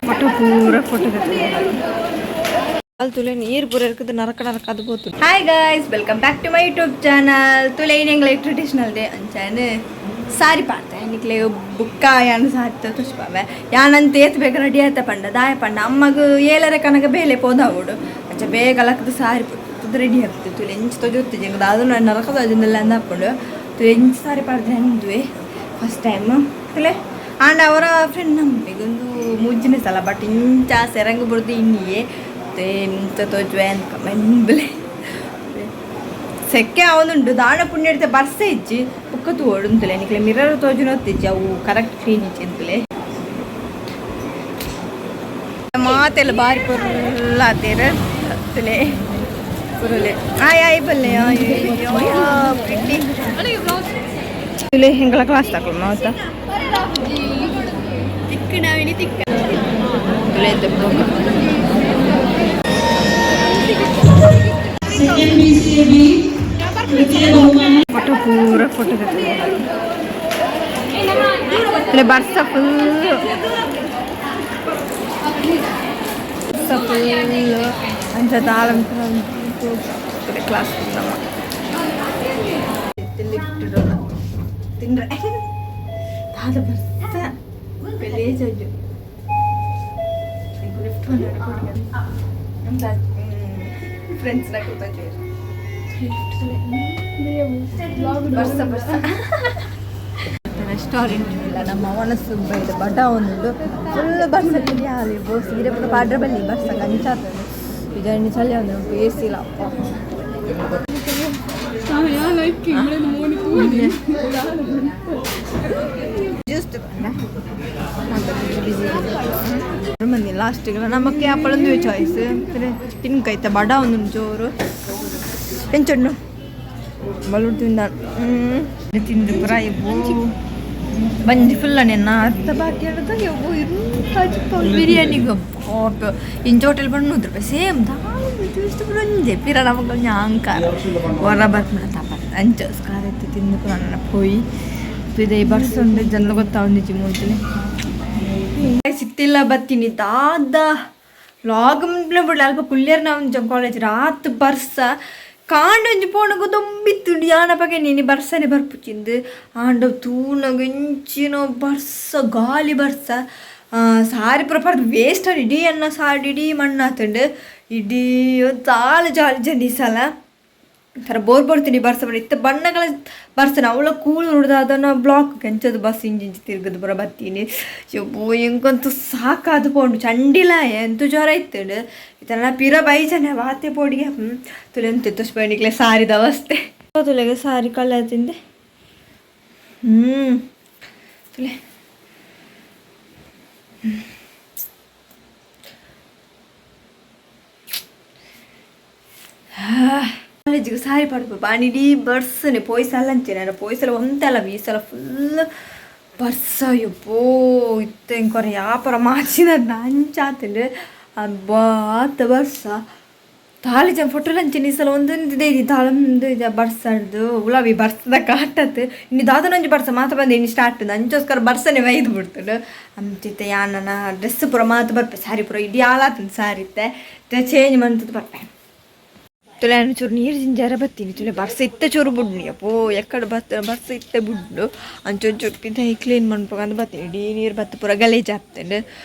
Photo ಪೂರ photo ಅಲ್ಲಿ ತುಲೆ ನೀರು ಪೂರ ಇರ್ಕದ ನರಕ ನರಕ ಅದು ಬೋತು. Hi guys, welcome back to my YouTube channel. ತುಲೆ ಎಂಗ್ಲ ಟ್ರೆಡಿಷನಲ್ ಡೇ ಅಂಚಾನೆ ಸಾರಿ ಪಾಡ್ತೆ. ನಿಕ್ಲೆ ಬುಕ್ಕ ಯಾನ್ ಸಾರಿ ತುಷ್ಪಾವೆ. ಯಾನಂತ ಏತ್ ಬೇಗ ರೆಡಿ ಆಯ್ತ ಪಂಡ ದಾಯ ಪಂಡ ಅಮ್ಮಗ ಏಲರೆ ಕನಕ ಬೇಲೆ ಪೋದಾವುಡು. ಅಂಚ ಬೇಗ ಲಕ್ಕದ ಸಾರಿ ರೆಡಿ ಆಗ್ತದೆ. ತುಲೆ ಎಂಚ ತೊಜೊತ್ತಿಜಿ ಎಂಕ್ ದಾದ ನರಕದ ಅಜೊಂದೆಲ್ಲ ಅಂದಾಪುಂಡು. ತುಲೆ ಎಂಚ ಸಾರಿ ಪಾಡ್ದೆ ಅಂದುವೆ ಫಸ್ಟ್ ಟೈಮ್ ತುಲೆ. ಆಂಡ ಅವರ ಫ್ರೆಂಡ್ ನಂಬಿಗೊಂದು ಮೂಜಿನ ಸಲ, ಬಟ್ ಇಂಚ ಸೆರಂಗು ಬುಡ್ದು ಇನ್ನಿಯೇ ಎಂತ ತೋಜುವೆ ಅಂತ ಮೆಂಬಲೆ ಸೆಕ್ಕೆ ಅವನುಂಡು. ದಾಣ ಪುಣ್ಯ ಇಡ್ತೆ ಬರ್ಸೆ ಇಜ್ಜಿ ಬುಕ್ಕ ತೋಡುಂತಲೆ. ನಿಕ್ಲೆ ಮಿರರ್ ತೋಜುನ ಹೊತ್ತಿಜ್ಜಿ, ಅವು ಕರೆಕ್ಟ್ ಕ್ಲೀನ್ ಇಜ್ಜಿ ಅಂತಲೆ. ಮಾತೆಲ್ಲ ಬಾರಿ ಪೊರ್ಲಾತೇರ ತುಲೆ ಪುರುಲೆ. ಆಯ್ ಆಯ್ ಬಲ್ಲೆ ಪ್ರಿಟಿ ತುಲೆ. ಹೆಂಗಳ ಕ್ಲಾಸ್ ತಗೊಳ್ಳ ಮಾತಾ ತಿಕ್ಕ ತಿಕ್ಕ. ತುಲೆ. ಸೆಕೆಂಡ್ ಬಿಸಿಎಬಿ ತೃತೀಯ ಬಹುಮಾನ. ಫೋಟೋ ಪೂರ ಫೋಟೋ ತುಲೆ. ಬರ್ಸ ಫುಲ್, ಬರ್ಸ ಫುಲ್. ಅಂಚ ದಾಳ ಕ್ಲಾಸ್ ನಮ್ಮ ಲಿಫ್ಟ್ ತಿಂದ್ರೆ ದಾದ ಬರ್ಸ ವಿಲೇಜ್ ಲಿಫ್ಟ್. ಫ್ರೆಂಡ್ಸ್ ಬರ್ಸ ಬರ್ಸ. ರೆಸ್ಟೋರೆಂಟ್ ಇಲ್ಲ ನಮ್ಮ ಒಣಸು ಬೈದ ಬಡ ಒಂದು ಫುಲ್ ಬರ್ಸ. ಯಾಲಿ ಬೋ ಸೀರೆ ಪೂರ ಪಾಡ್ರೆ ಬಲ್ಲಿ ಬರ್ಸ ಕಂಚಾತದೆ. ವಿಜಯಣ್ಣಿ ಚಳಿ ಒಂದು ಎ ಅಪ್ಪ. ಜ್ಯೂಸ್ ಬಿಸಿ ಮಂದಿ ಲಾಸ್ಟಿಗೆ ನಮಕ್ಕೆ ಅಪ್ಪಳೊಂದು ಚಾಯ್ಸ್ ತಿನ್ಕೈತೆ. ಬಡ ಒಂದು ಜೋರು ಎಂಚುಂಡು ಬಲೂರು ತಿಂದ ತಿಂದು ಪುರ ಇಬ್ಬು ಬಂಜಿ ಫುಲ್ ನೆನ್ನ ಅರ್ಧ ಬಾಕಿ ಹಿಡ್ದು ಯವ್ವೋ ಬಿರಿಯಾನಿಗೆ ಇಂಚ ಹೋಟೆಲ್ ಬಂದು 100 ರೂಪಾಯಿ ಸೇಮ್ ದಾಲ್ ಪೂರ ಒಂಜೆ ಪಿರ ನಮಕ್ ಒಂಜಿ ಅಹಂಕಾರ ಹೊರ ಬರ್ಪುಂಡ ತಪ. ಅಂಚ ಸ್ಕಾರ ಇತ್ತು ತಿಂದು ಪೂರ ನನ್ನ ಪೋಯಿ ಪಿದೈ ಬರ್ಸೊಂಡು ಜನ ಗೊತ್ತಾವಂದಿಜ್ಜಿ ಮೂಲ್ತಲೆ ಸಿಕ್ತಿಲ್ಲ. ಬತ್ತೀನಿ ದಾದ ಲಾಗ್ ಬಿಡ್ಲ. ಅಲ್ಪ ಕುಲ್ಯರ್ ನಾವು ಕಾಲೇಜ್ ರಾತ್ ಬರ್ಸ ಕಾಂಡ ಒಂಜಿ ಪೋಣಗ ದೊಂಬಿತ್ತು. ಯಾನ ಪಗೆ ನೀನಿ ಬರ್ಸನೆ ಬರ್ಪುಚಿಂದು ಆಂಡ ತೂನಗ ಇಂಚಿನ ಬರ್ಸ, ಗಾಲಿ ಬರ್ಸ. ಸಾರಿ ಪೂರ ಪರ್ದು ವೇಸ್ಟ್. ಇಡೀ ಅನ್ನ ಸಾರಿ ಇಡೀ ಮಣ್ಣಾತುಂಡು. ಇಡೀ ದಾಲ ಜಾಲಿ ಜನ ಈ ಸಲ ಒಂಥರ ಬೋರ್ ಬರ್ತೀನಿ ಬರ್ಸ ಬರ ಇತ್ತ ಬಣ್ಣಗಳ ಬರ್ಸನ ಅವಳ ಕೂಳು ನೋಡ್ದ ಅದನ್ನು ಬ್ಲಾಕ್ ಕೆಂಚದ ಬಸ್ ಇಂಚಿ ಇಂಚಿ ತಿರ್ಗದು ಬರ ಬತ್ತೀನಿ. ಯಬ್ಬೋ, ಎಂಕಂತೂ ಸಾಕಾದು ಪೋಂಡು. ಚಂಡಿಲ ಎಂತು ಜ್ವರ ಇತ್ತುಂಡು. ಇತನ ಪಿರ ಬೈಜನೆ ವಾತೆ ಪೋಡಿಗೆ. ತುಲೆ ಎಂತ ತುಷ್ಪಣಿಕ್ಲೆ ಸಾರಿದ ಅವಸ್ಥೆ. ತುಲೆಗೆ ಸಾರಿ ಕಳ್ಳ ತಿಂದೆ. ತುಲೆ. ಕಾಲೇಜಿಗೆ ಸಾರಿ ಪಾಡ್ಪ ಬಾಣಿಡೀ ಬರ್ಸನೆ ಪೋಯ್ಸಲ ಅಂಚೆನೆ ಪೋಯ್ಸಲ ಒಂತೆಲ್ಲ ಈ ಸಲ ಫುಲ್ ಬರ್ಸ. ಯಪ್ಪೋ, ಇತ್ತೆ ಇಂಕೊರ ಯಾಪರ ಮಾಚಿನ ಅಂಚಾತಂಡು. ಅಬ್ಬಾ, ಆತ ಬರ್ಸ ತಾಳಿ ಜನ ಫೋಟೋ ಅಂಚೆನೆ. ಈ ಸಲ ಒಂದೊಂದು ಇದೆ ತಾಳಂದು ಬರ್ಸಡ್ದು ಉಲಾವಿ ಬರ್ಸದ ಕಾಟತ್. ಇನ್ನು ದಾದನೊಂಜಿ ಬರ್ಸ ಮಾತ ಬಂದು ಇನ್ನು ಸ್ಟಾರ್ಟ್. ಅಂಚೋಸ್ಕರ ಬರ್ಸನೆ ಒಯ್ದು ಬಿಡ್ತುಂಡು. ಅಂಚಿತ್ತೆ ಯಾನನ ಡ್ರೆಸ್ ಪೂರ ಮಾತ ಬರ್ಪೆ. ಸಾರಿ ಪೂರ ಇಡೀ ಹಾಳಾತಂದು ಸಾರಿ ಇತ್ತೆ ಚೇಂಜ್ ಮಂತದ್ದು ಬರ್ಪೆ. ತುಲೆ ಚೂರು ನೀರು ಜಿಂಜಾರ ಬತ್ತೀನಿ. ತುಲೆ ಬರ್ಸ ಇತ್ತೆ ಚೂರು ಬುಡ್ನಿ. ಅಪ್ಪೋ, ಎಕ್ಕಡ ಬತ್ತ ಬರ್ಸ ಇತ್ತೆ ಬುಡ್ಡು. ಅಂಚೊಂಚೂರು ಪಿದಾಯಿ ಕ್ಲೀನ್ ಮನ್ಪುಗಂದು ಬತ್ತೀನಿ. ಇಡೀ ನೀರು ಬತ್ತ ಪೂರ ಗಲೀಜು ಆಪ್ತಂಡು.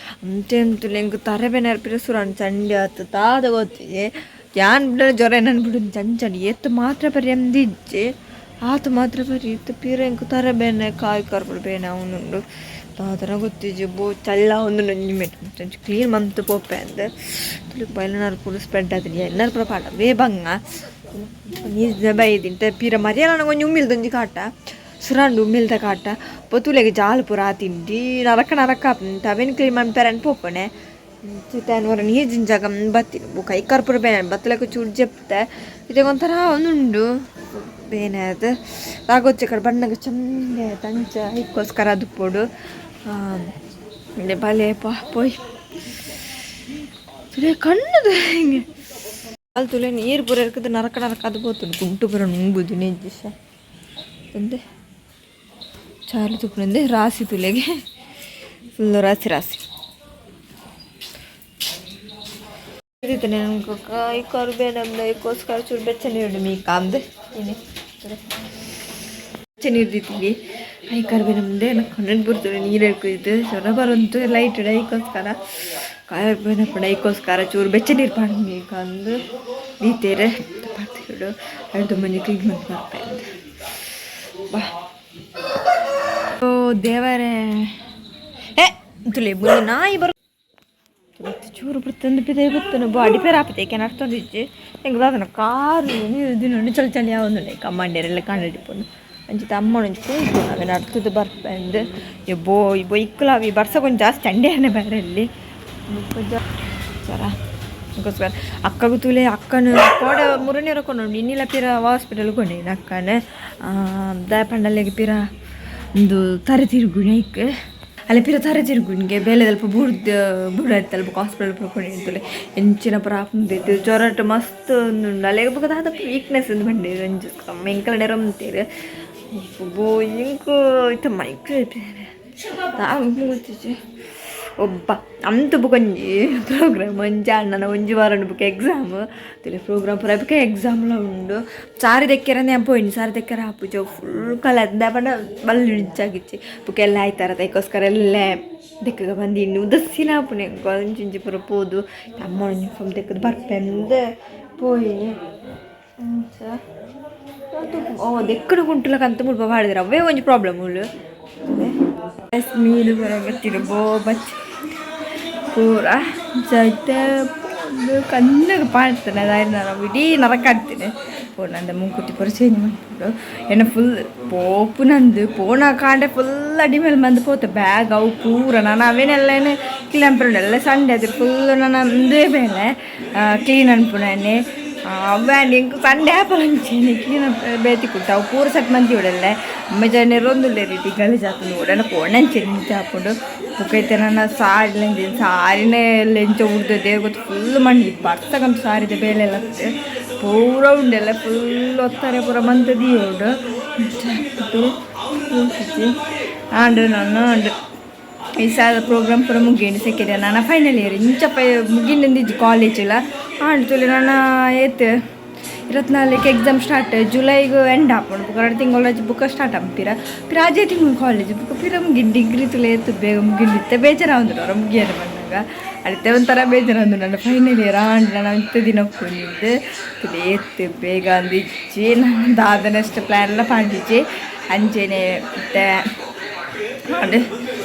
ಅಂಚೆ ತುಲೆ ಎಂಕ್ ತರೆ ಬೇನೆ ಪಿರ ಸುರಾನ್ ಚಂಡಿ ಆತು ದಾದ ಗೊತ್ತಿದೆ. ಯಾನ್ ಬಿಡ ಜ್ವರ ನನ್ ಬಿಡು ಚಂಚಂಡಿ ಏತ್ ಮಾತ್ರ ಬರಿ ಎಂದಿಜ್ಜೆ ಆತು ಮಾತ್ರ ಬರಿ ಇತ್ತು ಪಿರ ಎಂಕ್ ತರೆ ಬೇನೆ ಕಾಯಿ ಕರ್ಪುಡು ಬೇನೆ ಅವನುಂಡು. ದಾದನ ಗೊತ್ತಿಜ್ಜಿ. ಬೋ ಚಲ್ಲ ಒಂದು ನಂಜಿ ಮೆಟ್ ಒಂಚು ಕ್ಲೀನ್ ಮಂತ್ ಪೋಪೆ ಅಂದ್. ತುಳಿ ಬೈಲನಾರ್ ಪೂರ ಸ್ಪ್ರೆಡ್ ಆತಿನಿ ಎಲ್ಲಾರು ಪೂರ ಪಾಡ ವೇ ಬಂಗ ನೀರು ಬೈದಿಂಟೆ ಪಿರ ಮರಿಯಲ ಒಂಜಿ ಉಮ್ಮಿಲ್ದೊಂಜಿ ಕಾಟ ಸುರಾಂಡು ಉಮ್ಮಿಲ್ದ ಕಾಟ ಪೊತುಲೆಗೆ ಜಾಲ್ ಪೂರ ತಿಂಡಿ ನರಕ ನರಕ ಅವೇನು ಕ್ಲೀನ್ ಮನ್ಪೆರನ್ ಪೋಪಣೆ ಚಿತ್ತಾನ್ ಹೊರ ನೀರು ಜಿಂಜಾಗ ಬತ್ತೀನಿ. ಬೊಕ ಕೈ ಪೂರ ಬೇನೆ ಬತ್ತಲಕ ಚೂರು ಜೆಪ್ತೆ ಇದಕ್ಕೆ ಒಂಥರ ಒಂದುಂಡು ಬೇನೆ ಅದು ರಾಗೋಚ್ಚೆ ಕಡೆ ಬಣ್ಣಗ ಚಂದ ತಂಚ ಐಕ್ಕೋಸ್ಕರ ಅದು ಪೋಡು ಬಲೆ ಪಾ ಪೋಯ್ ತುಲೆ ಕಣ್ಣದು ಹಿಂಗೆ ಅಲ್ಲಿ ತುಲೆ ನೀರು ಪೂರ ಇರ್ಕದ ನರಕ ನರಕ ಅದು ಪೋತುಂಡು. ಕುಂಟು ಪೂರ ನುಂಗುದು ನೆಜ್ಜಿಸ ಅಂದೆ ಚಾಲು ತುಪ್ಪುನಂದೆ ರಾಸಿ ತುಲೆಗೆ. ಫುಲ್ ರಾಸಿ ರಾಸಿ ಈ ಕರ್ಬೆ ನಮ್ದು ಐಕೋಸ್ಕರ ಚೂರು ಬೆಚ್ಚ ನೀರು ಮೀ ಕಾಮ್ದು ಇನಿ ಬೆಚ್ಚ ನೀರು ದೀತೀವಿ. I ಕರ್ಬೆ ನಮ್ದೆ ಕಣ್ಣು ಬರ್ತದೆ ನೀರು ಹೇಳ್ಕೊಯ್ತು ಸೊರ ಬರಂತು ಲೈಟ್ ಐಕೋಸ್ಕರ ಕರ್ಬೇನಪ್ಪಣ ಐಕೋಸ್ಕರ ಚೂರು ಬೆಚ್ಚ ನೀರು ಪಾಡು ಮೀಕಂದು ದೀತೇರೆ ಪಾಡ್ತಿಡು ಅಡ್ದು ಮಂಜಿ ಕ್ಲೀನ್ ಮಾಡಿ ಬರ್ತಾ ಬಾ. ಓ ದೇವರೇ, ಏ ತುಲೆ ಮುಂದೆ ನಾಯಿ ಬರ್ ಚೂರು ಬರ್ತಂದು ಪಿದೆ ಬತ್ತನ ಬಾಡಿ ಪೇರ್ ಆಪತೆ ಏಕೆ ನಡ್ತೊಂದಿಜ್ಜಿ ಹೆಂಗೆ ದಾದನ ಕಾರು ನೀರು ದಿನ ಚಳಿ ಚಳಿ ಯಾವೊಂದುಂಡೆ ಕಮ್ಮಂಡೇರೆಲ್ಲ ಕಣ್ಣಡಿಪುಂಡು ಅಂಚಿತ ಅಮ್ಮನ ಒಂಜಿ ಕೂತು ಅವೆ ನಡ್ತದ್ದು ಬರ್ಪಂದು. ಎಬ್ಬೋ ಇಬ್ಬೋ ಇಕ್ಕುಲ ಅವಿ ಬರ್ಸ ಕೊಂಚ ಜಾಸ್ತಿ ಅಂಡೇನೆ ಬೇರೆ ಅಲ್ಲಿ ಸರ ಅದಕ್ಕೋಸ್ಕರ ಅಕ್ಕಗೂ ತೂಲೆ ಅಕ್ಕನ ಕೋಡೆ ಮುರನೇರ ಕೊಂಡು ಇನ್ನಿಲ್ಲ ಪಿರ ಹಾಸ್ಪಿಟಲ್ ಕೊಂಡೇನು ಅಕ್ಕನ ದಾಯ ಪಂಡಲ್ಲಿಗೆ ಪಿರ ಒಂದು ತರೆ ತಿರುಗುಣ ಇಕ್ ಅಲ್ಲ ಪಿರ ತರೆ ತಿರುಗುಣಿಗೆ ಬೇಲೆ ದಲ್ಪ ಬುಡ್ದು ಬುಡತ್ತಲ್ಪ ಹಾಸ್ಪಿಟಲ್ ಪೋಕೊಂಡು ತುಲೆ ಎಂಚಿನ ಪುರ ಆಪುಂದಿತ್ತು ಜ್ವರಟ್ ಮಸ್ತ್ ಉಂಡು ಅಲ್ಲೆಗ್ ಬೊಕ ದಾದ ವೀಕ್ನೆಸ್ ಅಂದ್ ಬಂಡೆ ಒಂಜಿ ಎಂಕಲ್ನ ಅಂತೀರು ಬೋ ಇಂಕು ಇತ್ತ ಮೈಕ್ ಗೊತ್ತಿಜ್ಜಿ ಒಬ್ಬ ಅಂತು ಬೊಕೊಂಜಿ ಪ್ರೋಗ್ರಾಮ್ ಒಂಜಿ ಅಣ್ಣನ ಒಂಜಿ ವಾರ ಬುಕ್ ಎಕ್ಸಾಮ್ ತುಲೆ ಪ್ರೋಗ್ರಾಮ್ ಪೂರ ಬೊಕ ಎಕ್ಸಾಮ್ಲ ಉಂಡು. ಸಾರಿ ದೆಕ್ಕೆರನೆ ಪೋಯಿನಿ ಸಾರಿ ದೆಕ್ಕೆರ ಆಪುಜಿ ಫುಲ್ ಕಲೆ ಪಂಡ ಬಲ್ಲು ಇಜ್ಜಾಗಿಚ್ಚಿ ಬೊಕ ಎಲ್ಲ ಆಯ್ತಾರ ಅದಕ್ಕೋಸ್ಕರ ಎಲ್ಲ ದೆಕ್ಕಗ ಬಂದು ಇನ್ನು ಉದಸ್ಸಿನ ಆಪುನೆ ಒಂಚಿ ಪೂರ ಪೋದು ಅಮ್ಮ ಯೂನಿಫಾರ್ಮ್ ದೆಕ್ಕದು ಬರ್ಪೆಂದು ಪೋಯಿನಿ. ಓ ದೆಕ್ಕಡು ಕುಂಟುಲಕ ಅಂತ ಮುಲ್ಪ ಪಾಡಿದ್ರು ಅವೇ ಒಂಜಿ ಪ್ರಾಬ್ಲಮ್ ಉಳ್ಳು ಮೀನು ಬರ ಬೋ ಬಚ್ಚ ಪೂರ ಜೈತೆ ಕಣ್ಣಗೆ ಪಾಡ್ತಾನೆ ಅದಾಯ್ತು ನಾನು ಇಡೀ ನರಕಾಡ್ತೀನಿ ಪೋ ನಂದು ಮೂಕುತಿ ಪೂರ ಚೇಂಜ್ ಮಾಡ್ಬಿಟ್ಟು ಎನ್ನ ಫುಲ್ ಪೋಪು ನಂದು ಪೋಣ ಕಾಂಡೆ ಫುಲ್ ಅಡಿ ಮೇಲೆ ಬಂದು ಪೋತೆ ಬ್ಯಾಗ್ ಅವು ಪೂರ ನಾನು ಅವೇನೆಲ್ಲ ಕ್ಲೀನ್ ಅನ್ಪುಂಡು ಎಲ್ಲ ಸಂಡೆ ಅದು ಫುಲ್ ನಾನು ಅಂದೇ ಮೇಲೆ ಕ್ಲೀನ್ ಅನ್ಪುಣೆ ಅವೇ ಎಂಕ್ ಸಂಡೆ ಆಪರಂಚೇನೆ ಕ್ಲೀನ್ ಬೇತಿ ಕುಟ್ಟ ಅವು ಪೂರ ಸೆಟ್ ಮಂತಿ ಉಡಲ್ಲ ಅಮ್ಮ ಜನ ರೊಂದುಲ್ಲೇರಿ ಗಲೀಜಾತುಂಡು ಉಡನ ಪೋಣಂಚೆ ನಿಂಚ ಹಾಕೊಂಡು ಬೊಕ ನನ್ನ ಸಾರಿ ಲೆಂಚಿನ ಸಾರಿನೇ ಲೆಂಚ ಉಡ್ದದೆ ಗೊತ್ತು ಫುಲ್ ಮಣ್ಣು ಬರ್ತಕ್ಕಂತ ಸಾರಿದ ಬೇಲೆ ಎಲ್ಲ ಪೂರ ಉಂಡೆಲ್ಲ ಫುಲ್ ಒತ್ತಾರೆ ಪೂರ ಮಂತದಿ ಉಂಡು ಆಂಡ್ ನಾನು ಆಂಡ್ ಈ ಸಾಲ ಪ್ರೋಗ್ರಾಮ್ ಪೂರ ಮುಗಿಂಡು ಸೆಕೆಂಡ್ ಇಯರ್ ನಾನು ಫೈನಲ್ ಇಯರ್ ಇಂಚ ಪೈ ಮುಗಿಂಡಿಂದಿಜ್ಜಿ ಕಾಲೇಜ್ ಆಂಡ್ ತುಲೆ ನಾನು ಏತ್ 24ಕ್ಕೆ ಎಕ್ಸಾಮ್ ಸ್ಟಾರ್ಟ್ ಜುಲೈಗೆ ಎಂಡ್ ಆಪುಂಡು ಬೊಕ 2 ತಿಂಗಳು ರಜೆ ಬುಕ್ಕ ಸ್ಟಾರ್ಟ್ ಆಪುಂಡು ಪಿರ ಪಿರ ಆಜೆ ತಿಂಗಳು ಕಾಲೇಜ್ ಬುಕ್ಕ ಪಿರ ಮುಗಿ ಡಿಗ್ರಿ ತುಲೆ ಏತ್ ಬೇಗ ಮುಗಿಂಡಿತ್ತೆ ಬೇಜಾರಾವಂದುಂಡು ಅವರ ಮುಗಿಯರೆ ಬಂದಾಗ ಅಡಿತ್ತೆ ಒಂಥರ ಬೇಜಾರಾವಂದು ನನ್ನ ಫೈನಲ್ ಇಯರ್ ಆಂಡ್ ನಾನು ಇಂಥ ದಿನ ಪೋನಿದ್ದು ತುಲೆ ಏತ್ ಬೇಗ ಅಂದಿಜ್ಜಿ ನಾನು ದಾದನಷ್ಟು ಪ್ಲ್ಯಾನ್ ಎಲ್ಲ ಪಾಂಡಿಜ್ಜಿ ಅಂಚೆನೆ ಮತ್ತೆ ಆಂಡ್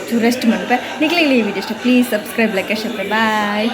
ಚೂರು ರೆಸ್ಟ್ ಮನ್ಪೆ. ನಿಕ್ಲೆಗ್ ಈ ವಿಡಿಯೋ ಇಷ್ಟ please subscribe, like, share. Bye.